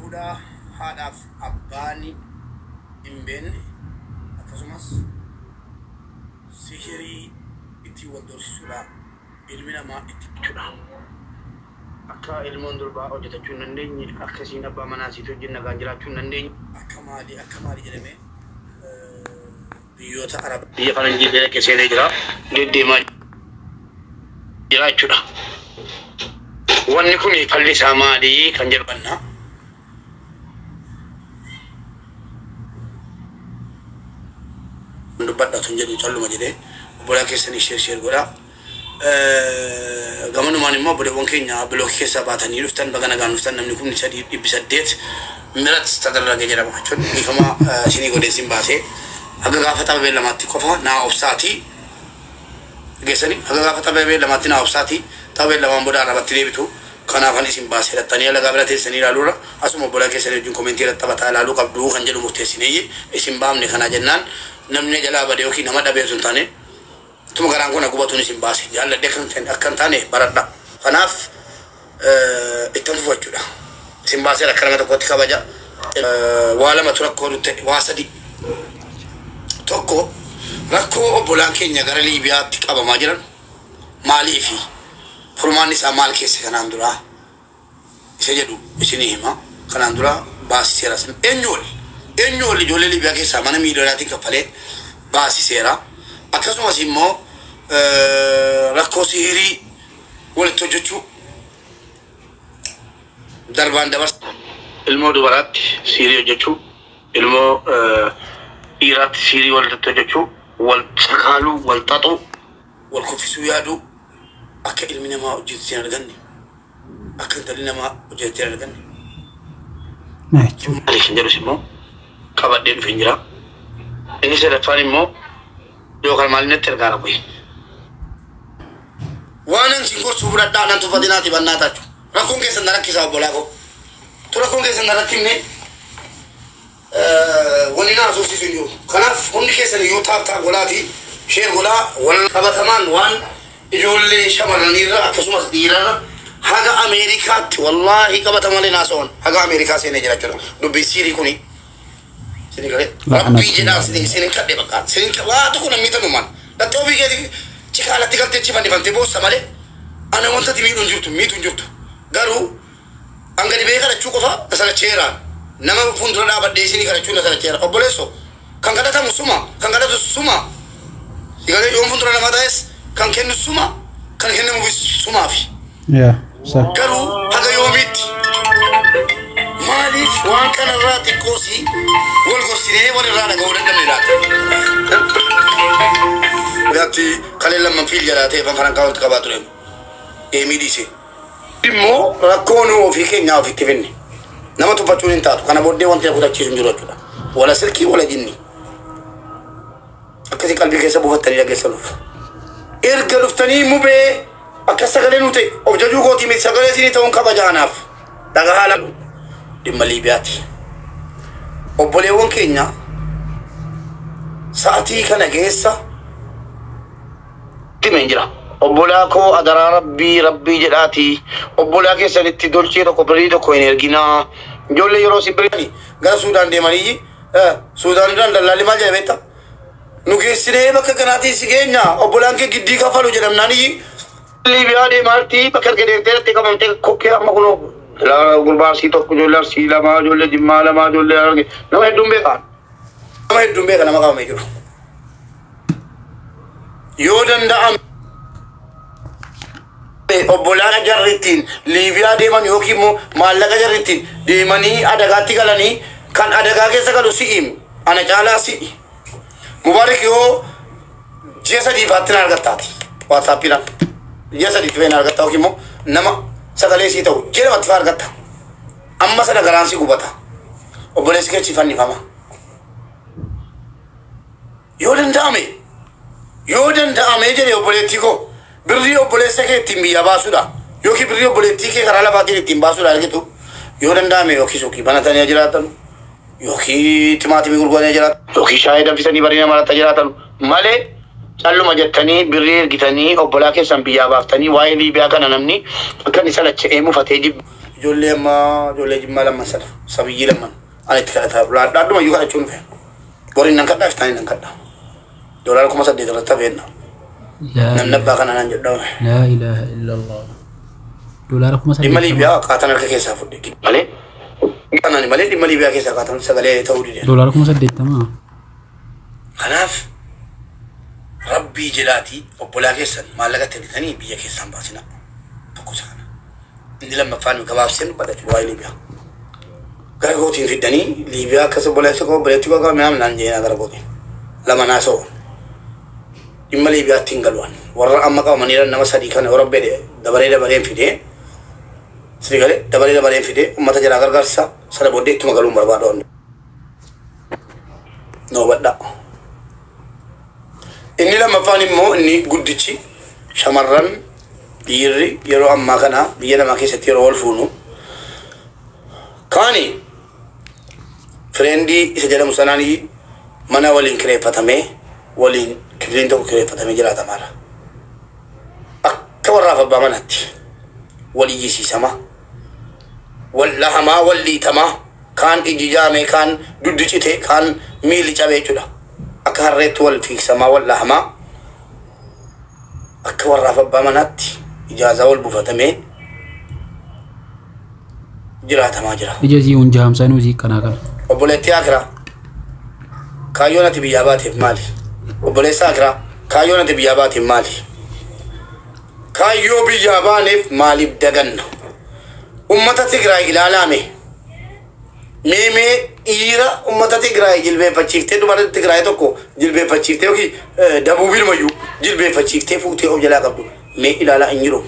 Budaa haadhaaf abbaan hin beekne, akkasumas sihirii ittiin wal doorsisuudha ilmi namaa itti jechuudha. Akka ilmoon durbaa hojjetachuu hin dandeenye, akka isiin abbaa manaa isiitii wajjin nagaan jiraachuu hin dandeenye, akka maalii akka maalii jedhamee biyyoota Arab biyya faranjii illee dhaqee seenee jira, deddeemaa jira jechuudha. Wanni kun falli isaa maali kan jedhu banna. Dubbadha tun jedhu calluma jedhee obbolaa keessanii share share godhaa. Gamanumaan immoo obboleewwan keenya bilookii keessaa baatanii dhuftan, baga nagaan dhuftan. Namni 3800 mirat tadarrage jedhama jechuun dhiifama isinii godhee isin baasee, haga gaafa tapha beellamaatti qofa naa obsaatii geessanii, haga gaafa tapha beellamaatti naa obsaatii, tapha beellamaan booda arrabatti deebitu. Kanaafan isin baasee dhattanii alagaa bira teessanii ilaaluurra asuma obbolaa keessanii wajjin komentii irratti taphataa ilaaluu qabdu kan jedhu murteessineeyyi isin baafne. Kanaa jennaan namni jalaa bade yookiin nama dhabee osoo hin taane, tuma garaan kun gubatuun isin baase, jaalladhee akka hin taane baradha. Kanaaf ittan fufachuudha. Isin baasee akka nama tokkotti kabaja. Waa lamatu rakkoo nutti ta'e, waa sadi. Tokko, rakkoo obbolaan keenya gara Liibiyaatti qabamaa jiran maaliifi furmaanni isaa maal keessa kanaan duraa isa jedhu isinii hima. Kanaan dura baasiseera. Eenyu ol eenyu ol ijoollee Liibiyaa keessaa mana miiliyoonaatiin kaffalee baasiseera. Akkasumas immoo rakkoo sihirii walitti hojjechuu darbaan dabarsa. Ilmoo dubaraatti sihirii hojjechuu, ilmoo dhiiraatti sihirii walitti hojjechuu, wal sakaaluu, wal xaxuu, wal kuffisuu yaaduu, akka ilmi namaa hojjetu hin arganne, akka intalli namaa hojjetu hin arganne. Jechuudha. Maali kan jedhus immoo qabadhee dhufee jira. Inni sadaffaan immoo yookaan maal natti ergaa rakkoo. Waan an sin gorsu fudhadhaa, nan tuffatinaati bannaa taachu. Rakkoon keessan na rakkisaa, obbolaa koo. Tu rakkoon keessan na rakkinne wanni na asuufsiisu hin jiru. Kanaaf hundi keessan iyyuu tap tap godhaatii share godhaa. Wal qabatamaan waan ijoollee shamarraniirra akkasumas dhiirarra haga Ameerikaatti wallaahi qabata malee naasa'oon haga Ameerikaa seenee jira jechuudha. Dubbii siirii kuni sini galee rabbii jedhaa sinin kadhe bakka sinin waa tokko namni tanumaan dhattee ofii keetii cikaalatti galtee achi fannifamtee boossa malee ana wanta ati miidhu hin jirtu, miitu hin jirtu. Garuu an gadi ba'ee kadhachuu qofa na salacheera. Nama fuuldura dhaabadhee isinii kadhachuu na salacheera. Obboleesso, kan kadhatamu suma, kan kadhatu suma. Sigalee yoon fuuldura namaa ta'es kan kennu suma, kan kennamuufis sumaafi. Yaa sa. Garuu haga yoomiitti, maaliif waan kanarraa xiqqoosii wal gorsinee walirraa dhaga'uu dadhabne laata? Gaatti kalee lamman fiil jalaa ta'e fanfarankaa walitti qabaa ture. Deemii dhiise. Immoo rakkoo nu ofii keenyaa ofitti finne. Nama tuffachuun hin taatu. Kana booddee wanti na kutachiisu hin jiru jechuudha. Wala silkii wala jinni. Akkasii qalbii keessa buufattanii dhageessanuuf. Erga dhuftanii mubee akka sagalee nu ta'e of jajuu kootii miti, sagalee isinii ta'uun kabaja anaaf. Dhagahaa lalu dhimma Liibiyaati. Obboleewwan keenya sa'atii kana keessa himeen jira. Obbolaa koo, adaraa rabbii rabbii jedhaati obbolaa keessanitti dolchee tokko, birrii tokko hin erginaa. Ijoollee yeroo isin birrii gara Suudaan deemanii, Suudaanidhaan dallaalli maal jedha beektaa? Nu geessinee bakka kanaatiin si geenya, obbolaan kee giddii kaffalu jedhamnaan iyyi. Liibiyaa deemaarti bakka erga deemtee irratti qabamtee kokkee amma kunoo gurbaa Arsii tokko, ijoollee Arsii lama, ijoollee Jimmaa lama, ijoollee Harargee, nama hedduun beekaa. Nama hedduun beeka nama qabamee jiru. Yoo danda'ame obbolaan jarri ittiin Liibiyaa deeman yookiin immoo maallaqa jarri ittiin deemanii adagaatti galanii, kan adagaa keessa galu si'i, ana caalaa si'i. Mubaarik yoo ji'a 3 faatti na argattaati. WhatsAppiidhaan. Ji'a 3 tti na argatta yookiin immoo nama sagalee sii ta'u ji'a 2tti faa argatta. Amma sana garaan si gubata. Obboleessi kee fannifama. Yoo danda'ame, yoo danda'ame jedhe, obboleettii koo, birrii obboleessa kee ittiin biyya baasuudha yookiin birrii obboleettii kee karaa lafaatiin ittiin baasuudha argitu, yoo danda'ame yookiin suuqii banatanii jiraatan, yookiin timaatimii gurguranii jiraatan, yookiin shaayii danfisanii bareeda maratta jiraatan malee, calluma jettanii birrii ergitanii obbolaa keessan biyyaa baaftanii waa'ee Liibiyaa kana namni akka inni salacha'ee mufatee jibbu. Ijoollee ammaa ijoollee Jimmaa lamman sana sabiyyii lamman ani itti kadhataa laadhaadhuma iyyuu kadhachuun dhufe. Boriin nan kadhaa, iftaanii nan kadhaa. $8,000 irratti hafeenna. Namni abbaa kanaa naan jedhu dhawame. Laa ilaaha illallah. $8,000. Dhimma Liibiyaa qaatan harka keessaa fudhe. Malee kanaan malee dhimma Liibiyaa keessaa qaatan sagalee ta'uu dide. $80,000. Kanaaf rabbii jedhaatii obbolaa keessan maallaqa itti ergitanii biyya keessaan baasina. Tokko isa kana. Inni lammaffaan gabaabseen dubbadha jechuudha waa'ee Liibiyaa. Gara kootiin fiddanii Liibiyaa akkas obboleessa koo obboleetti koo akka minaan naan jeenaa gara kootiin. Lama naasa'u. Dhimma Liibiyaatti hin galu'an. Warra amma qabamanii jiran nama sadii kana warra bedhe dabaree dabareen fidee sirrii galee dabaree dabareen fidee uummata jalaa gargaarsa sana booddee ittuma galuun barbaadu. Na hubadhaa. Inni lammaffaan immoo inni guddichi shamarran dhiirri yeroo ammaa kana biyya namaa keessatti yeroo wal fuunu kaani friend isa jedhamu sanaan mana waliin kireeffatamee waliin kifiliin tokko kireeffatamee jiraatamaadha. Akka warraaf abbaa manaatti wal iyyisiisama, wal lahamaa, wal liitamaa, kaan iji jaamee, kaan duddi cite, kaan miilli cabee jechuudha. Akka harreetti wal fiigsamaa, wal lahamaa, akka warraaf abbaa manaatti ijaazaa wal buufatamee jiraatamaa jira. Ija sii hunjaamsanuu sii kanaa kana. Obboleettii Akiraa, kaayyoon ati biyyaa baateef maali? Obboleessa Akiraa, kaayyoon ati biyyaa baateef maali? Kaayyoo biyyaa baaneef maaliif daganna? Ummata Tigraay ilaalaame. Mee mee dhiira ummata Tigraay jilbeeffachiiftee dubara Tigraay tokko jilbeeffachiiftee yookiin dabuubiilumayyuu jilbeeffachiiftee fuutee of jalaa qabdu mee ilaalaa hin jiru.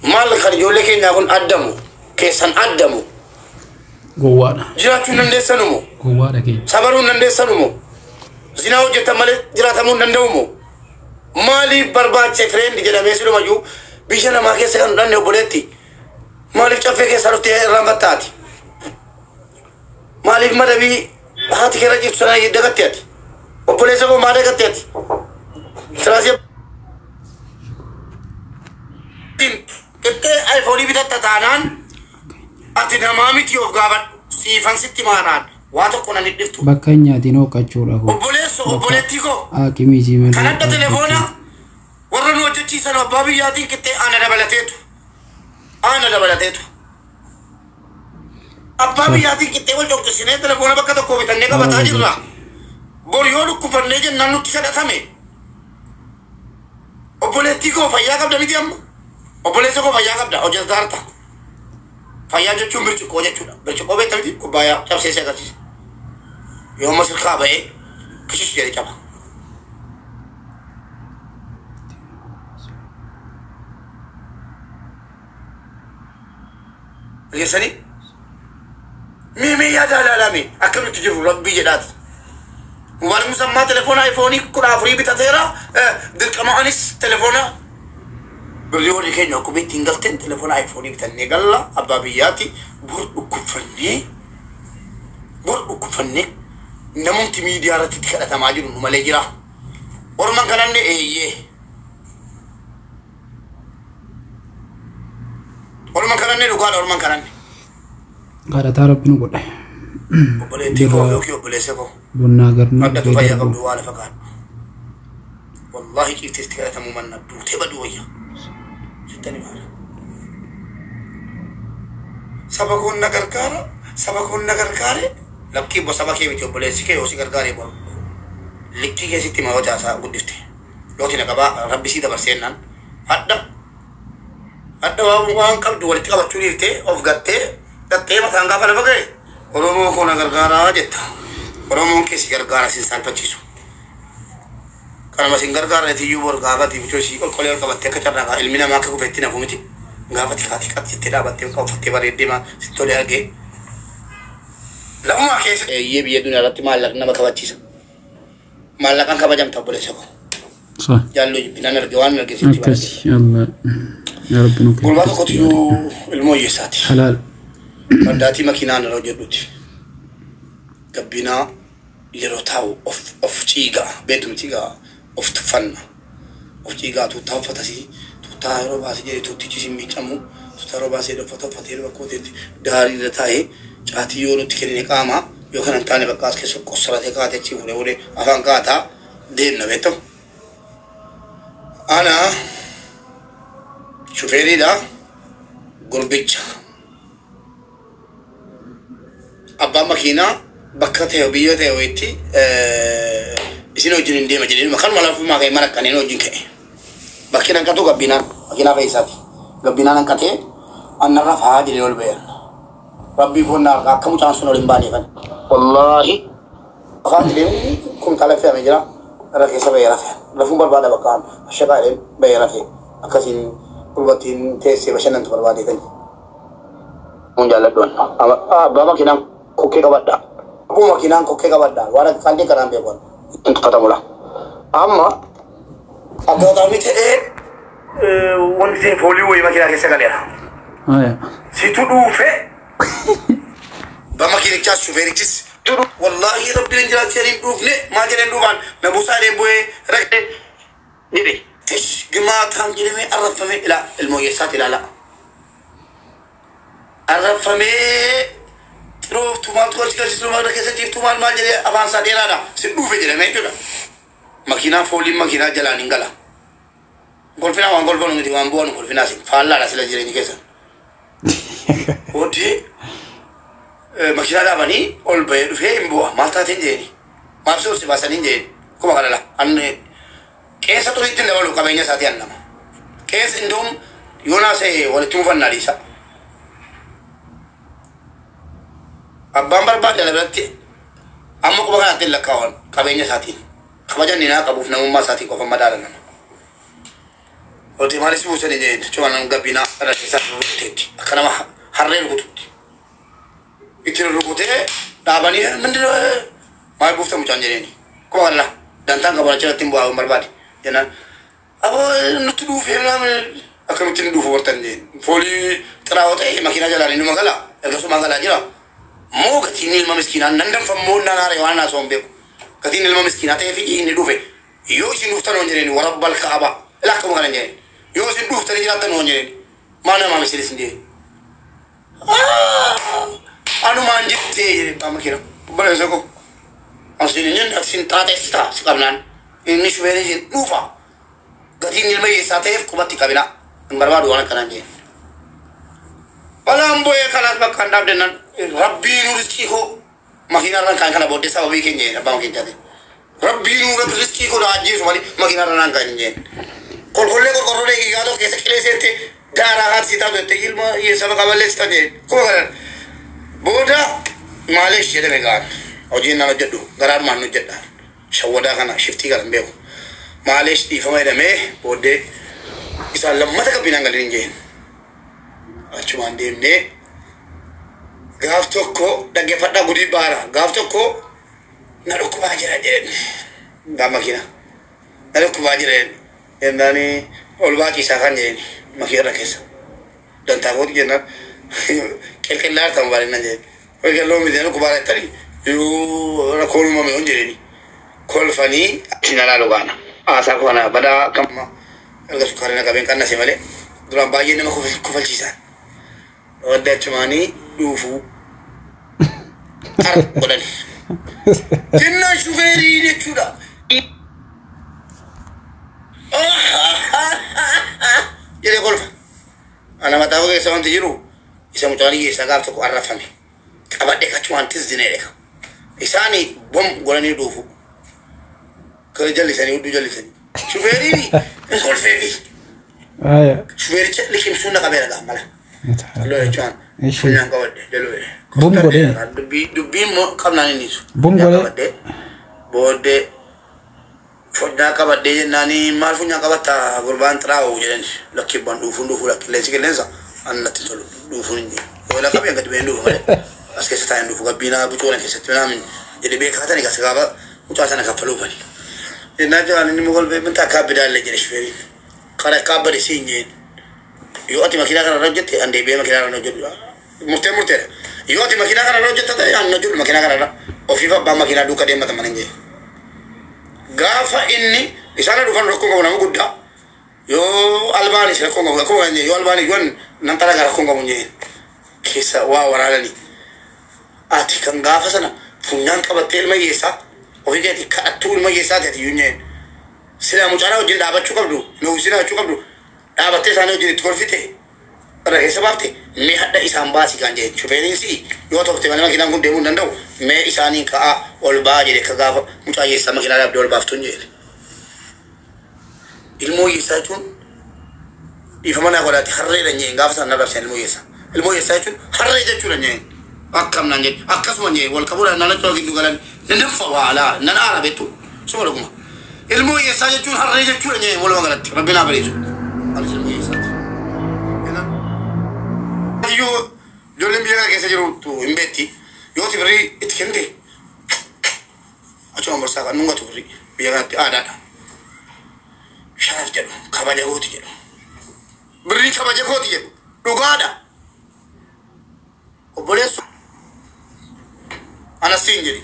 Maal kan ijoollee keenyaa kun addamu keessan addamu. Gowwaadha. Jiraachuu hin dandeessanumo. Gowwaadha keenya. Sabaruu hin dandeessanumo. Zinaa hojjetan malee jiraatamuu hin danda'umo. Maaliif barbaache friend jedhamee silumayyuu biyya namaa keessa kan dhanne obboleetti. Maaliif caffee keessaa dhuftee irraanfattaati? Maaliif madabii haati keerra jirtu sana dagatte ati? Obboleessa koo maa dagatte ati? Tiraasii qixxee iPhone bitatta taanaan ati namaa miti of gaafadhu. Siifan sitti maaraan waa tokko nan dhiftu. Bakka hin nyaatiin hooqachuudha koo. Obboleesso obboleettii koo Haaqimii sii malee. kan adda telefoona warra nu hojjechiisan abbaa biyyaatiin qixxee ana dabalateetu. Ana dabalateetu. Abbaa biyyaatiin qixxee wal conqissinee telefoona bakka tokko bitannee qabataa jirra. Bor yoo dhukkubfannee jennaan nutti kadhatame. Obboleettii koo fayyaa qabda miti amma. Obboleessa koo fayyaa qabda hojjetaa harta. Fayyaa jechuun birciqoo jechuudha. Birciqoo beekta miti kubbaayyaa cabsee si agarsiisa. Yoo amma sirkaa ba'ee kishish jedhee caba. Dhageessanii? Mee mee yaada ilaalame akkamitti jiru rabbii jedhaati. Mubaarak Musammaa telefoona iPhone 14 bitateera. Dirqama anis telefoona birrii horii keenya akkuma ittiin galteen telefoona iPhone bitannee galla abbaa biyyaati bor dhukkubfannee namumti miidiyaa irratti itti kadhatamaa jiru nu malee jira. Orman kananne eeyyee. Orman kananne dhugaadha orman kananne. Kadhataa rabbi nu godhe. Obboleettii koo yookiin obboleessa koo. Bonnaa garnaa Addatu fayyaa qabdu waa lafa kaadhu. Wallaahi ciiftee itti kadhatamuu manna duutee baduu wayya. Sittani maala. Saba koon na gargaara, saba koon na gargaare. Lakkii bo saba kee miti obboleessi kee yoo si gargaare boru. Likkii keessatti maa yoo taasaa guddifte. Yoo tina qabaa rabbi sii dabarsee jennaan. Hadha hadha waan qabdu walitti qabachuu dhiiftee of gattee gattee mataan gaafa lafa ga'e Oromoo koo na gargaaraa jetta. Oromoon kee si gargaara sin saalfachiisu. Kanuma sin gargaarreeti iyyuu bor gaafa ati bichoo sii qolqolee ol qabattee akka carraa ilmi namaa akka kufetti nafu miti. Gaafa ati kaati qaxxi jettee dhaabattee uffattee bareeddee maa sitti tolee argee. Lafumaa keessa. Eeyyee biyya duniyaa irratti maallaqni nama kabachiisa. Maallaqaan kabajamta obboleessa koo. Sa. Jaalloo jibbinaan arge waan arge sitti baay'ee. Akkasi Allah. Yaa Rabbi nu Gurbaa tokkotu iyyuu ilmoo hiyyeessaati. Halaal. Raddaatii makiinaan yeroo jedhuti. Gabbinaa yeroo taa'u of of ciigaa beektu miti gaa of tuffanna. Of ciigaa tuuttaa uffatasii tuuttaa yeroo baasee jedhe tuuttichi sin miicamu Uffata baasee uffata uffatee bakka hoteetti daarii irra taa'ee caatii yoo nutti kennine qaama yoo kana hin taane bakka as keessa qossaratee kaatee achi fuudhee fuudhee afaan kaataa deemna beektamu. Ana shufeeriidha gurbicha. Abbaan makiinaa bakka ta'e biyya ta'e wayitti isin wajjin hin deema jedhee kanuma lafummaa ka'e mana kanneen wajjin ka'e. Bakki hanqatu gabbinaan makiinaa fe'isaati. Gabbinaan hanqatee annarra fa'aa jedhee ol ba'e. Rabbii koo na argaa akka mucaan sun ol hin baaneefan. Wallaahi afaan jedhee kumtaala fe'amee jira. Irra keessa ba'ee rafe. Lafuun barbaada bakka shaqaa jedhee ba'ee rafe. Akkasiin gurbattiin teessee bashannantu barbaadeetani. Kun jaalladhu. Abbaa makiinaan kokkee qabadha. Abbaa makiinaan kokkee qabadha. Waan akka qalbii kanaan beeku. Ittiin tuffatamudha. Amma abbootaami ta'ee wanti ta'e foolii wayii makiinaa keessa galeera. Haya. Situ dhuufe ba makiinichaas shufeerichis wallaahi rabbiin jiraachuu hin dhuufne maal jedheen duubaan na buusaa jedheen bu'ee rakkee jedhe. Tish gimaataan jedhamee arrabfamee ilaa ilmooyyeessaati ilaala. Arrabfamee xirooftu maaltu wal galchisu maal keessa ciiftu maal maal jedhee afaan isaa dheeraadha. Si dhuufe jedhamee jechuudha. Makiinaa fooliin makiinaa jalaan hin gala. Golfinaa waan golfanu miti waan bu'anu golfinaa sin faallaadha sila jireenya keessa. Booddee makiinaa dhaabanii ol bahee dhufee hin bu'a. Maal taateen jeeni? Maaf si baasanii hin jeeni? Kuma kana la. Anni qeensa xuriitti hin dabalu qabeenya isaatii an nama. Qeensa indoom yoo naasa'e walitti mufannaa dhiisa. Abbaan barbaade ana biratti amma quba kanaatti hin lakkaa'an qabeenya isaatiin. Kabaja inni naa qabuuf namummaa isaatiin qofa madaala nama. Hojii maalis buusanii jeen jechuun gabbinaa irra keessaa rukuteetti akka nama harree rukututti. Itti rukutee dhaabanii mindin maal buufta mucaan jedheeni. Kuma kana dantaan qabu achirratti hin bu'aa hin barbaade jennaan. Aboo nutti dhuufee akkamitti nu dhufu wartan jeen. Foolii xiraa'oo ta'e makiinaa jalaan inni magala ergasuma galaa jira. Moo gatiin ilma miskiinaa nan danfammoo naan haaree waan naasoo hin beeku. Gatiin ilma miskiinaa ta'ee fi inni dhufe yoo isin dhuftan hoon jedheen warabbal kaaba ilaa akkuma kana jedheen yoo isin dhuftanii jiraattan hoon jedheen maal namaa misilis hin jedheen. Anumaan jettee jedhee abbaan makiinaa obboleessa koo asiin hin jenne ati sin xaaxeessitaa si qabnaan inni shufeerii isin dhuufa gatiin ilma hiyyeessaa ta'eef qubatti qabina hin barbaadu waan akkanaa jedheen. Balaan bu'ee kanaas bakka hin dhaabde nan rabbii nu riskii koo makiinaa irraan kaan kana booddee sababii keenya jedhe abbaan keenyaati. Rabbii nu rabbi riskii koo na ajjeesu malee makiinaa irra naan kaan hin jeen. Kolkollee qorqorroo deegigaa tokko keessa qilee seente daaraa haati si taatu jette ilma hiyyeessa baqa balleessita jeen. Kuma kana booda maaleesh jedhame gaan hojiin naan hojjedhu garaarumaan hojjedha. Shawwadaa kana shiftii kana hin beeku. Maaleesh dhiifama jedhamee booddee isaan lammata gabbinaan galin hin jeen. Achumaan deemnee gaaf tokko dhaggeeffadhaa gudii baara gaaf tokko na dhukkubaa jira jedheen gaaf makiina na dhukkubaa jira jedheen jennaani ol baaciisaa kan jedheen makiina keessa dantaa kooti jennaan qilqillaa ta'u baay'inaan jedheen qilqilloo miti na dhukkubaa jettanii yoo rakkoon uumame hon jedheeni kolfanii achi na laalu gaana haasaa kana badaa kamma erga sukkaarri na qabeen qannase malee duraan baay'ee nama kofalchiisan. Wadda achumaanii dhuufuu qar godhani. Jennaan shufeerii jechuudha. Jedhee kolfa. Ana mataa koo keessa wanti jiru isa mucaan hiyyeessaa gaaf tokko arrafame. Qabadhee kachumaan tis dineedha. Isaani bom godhanii dhuufu. Kara jallisanii hudduu jallisanii. Shufeeriin hin kolfeefi. Haya. Shufeericha liqimsuun na qabeera gaamala. Jaloo jechuun Ishi. funyaan qabadhe jaloo. Bum godhee. Dubbiin immoo qabnaan inni ibsu. Bum godhee. Qabadhe booddee funyaan qabadhee jennaani maal funyaan qabatta gurbaan xiraa'u jedhani lakkibbaan dhuufuun dhuufuu lakkilleensi qilleensa an natti tolu dhuufuun hin jiru. Yoo la qabeen gadi ba'een dhuufu malee as keessa taa'een dhuufu gabbiinaa bucuu kana keessatti naamin jedhee beekaa tani kas gaafa mucaa sana kaffaluufani. Jennaan jiraan inni muka minta akka abbidaallee jedhe shufeeriin. Kara akka abbade siin jeen. Yoo ati makiinaa kana irra hojjette an deebi'ee makiinaa kana hojjedhu. Murtee murteedha. Yoo ati makiinaa kana irra hojjette ta'e an hojjedhu makiinaa kana irra. Ofiif abbaan makiinaa duuka deemmata malee hin jeen. Gaafa inni isaan dhufan rakkoon qabu nama guddaa. Yoo albaanis rakkoon qabu akkuma kan yoo albaanis yoon Nan xala rakkoon qabu jeen keessa waa waraananii. Ati kan gaafa sana funyaan qabattee ilma hiyyeessaa ofii keetii kadhattuu ilma hiyyeessaa ta'e iyyuu nyeen. Silaa mucaanaa wajjin dhaabachuu qabdu, nuufisii dhaabachuu qabdu, dhaabattee isaanii wajjin itti kolfite, irra keessa baafte, mee hadha isaan baasi kan jeen. Shufeeriin si'i yoo tofte malee makiinaan kun deemuu hin danda'u, mee isaaniin ka'aa ol ba'aa jedhe akka gaafa mucaa hiyyeessaa makiinaa dhaabdee ol baaftuun jeen. Ilmoo hiyyeessaa jechuun dhiifama naa godhaati harreedha nyeen gaafa sana narrabsan ilmoo hiyyeessaa. Ilmoo hiyyeessaa jechuun harree jechuudha nyeen. Akkam naan jedhe akkasuma nyeen wal qabuudhaan naan achuma gidduu galan nan danfa waalaa nan aara beektu suma dhuguma. Ilmoo hiyyeessaa jechuun harree jechuudha nyeen walumaa galatti rabbi naa bareesu. Anis ilmoo hiyyeessaati. Iyyuu ijoolleen biyya kana keessa jirutu hin beekti yoo birrii itti kennite achuma borsaa kan nungatu birrii biyya kanatti aadaadha. Sharaf jedhu kabaja kooti jedhu. Birrii kabaja kooti jedhu dhugaadha. Obboleessu anas siin jedhi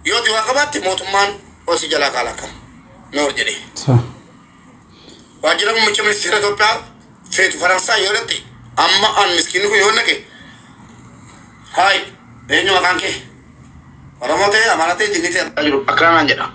yoo ati waa qabaatte mootummaan osii jalaa kaala akkam noor jedhe. Sa. Waajjira muummicha ministeera Itoophiyaa feetu Faransaay yoo dhaqxe amma an miskiinni kun yoo naqe haay eenyu maqaan kee Oromoo ta'e Amaaraa ta'e Jinnii ta'e jiru akkana naan jedha.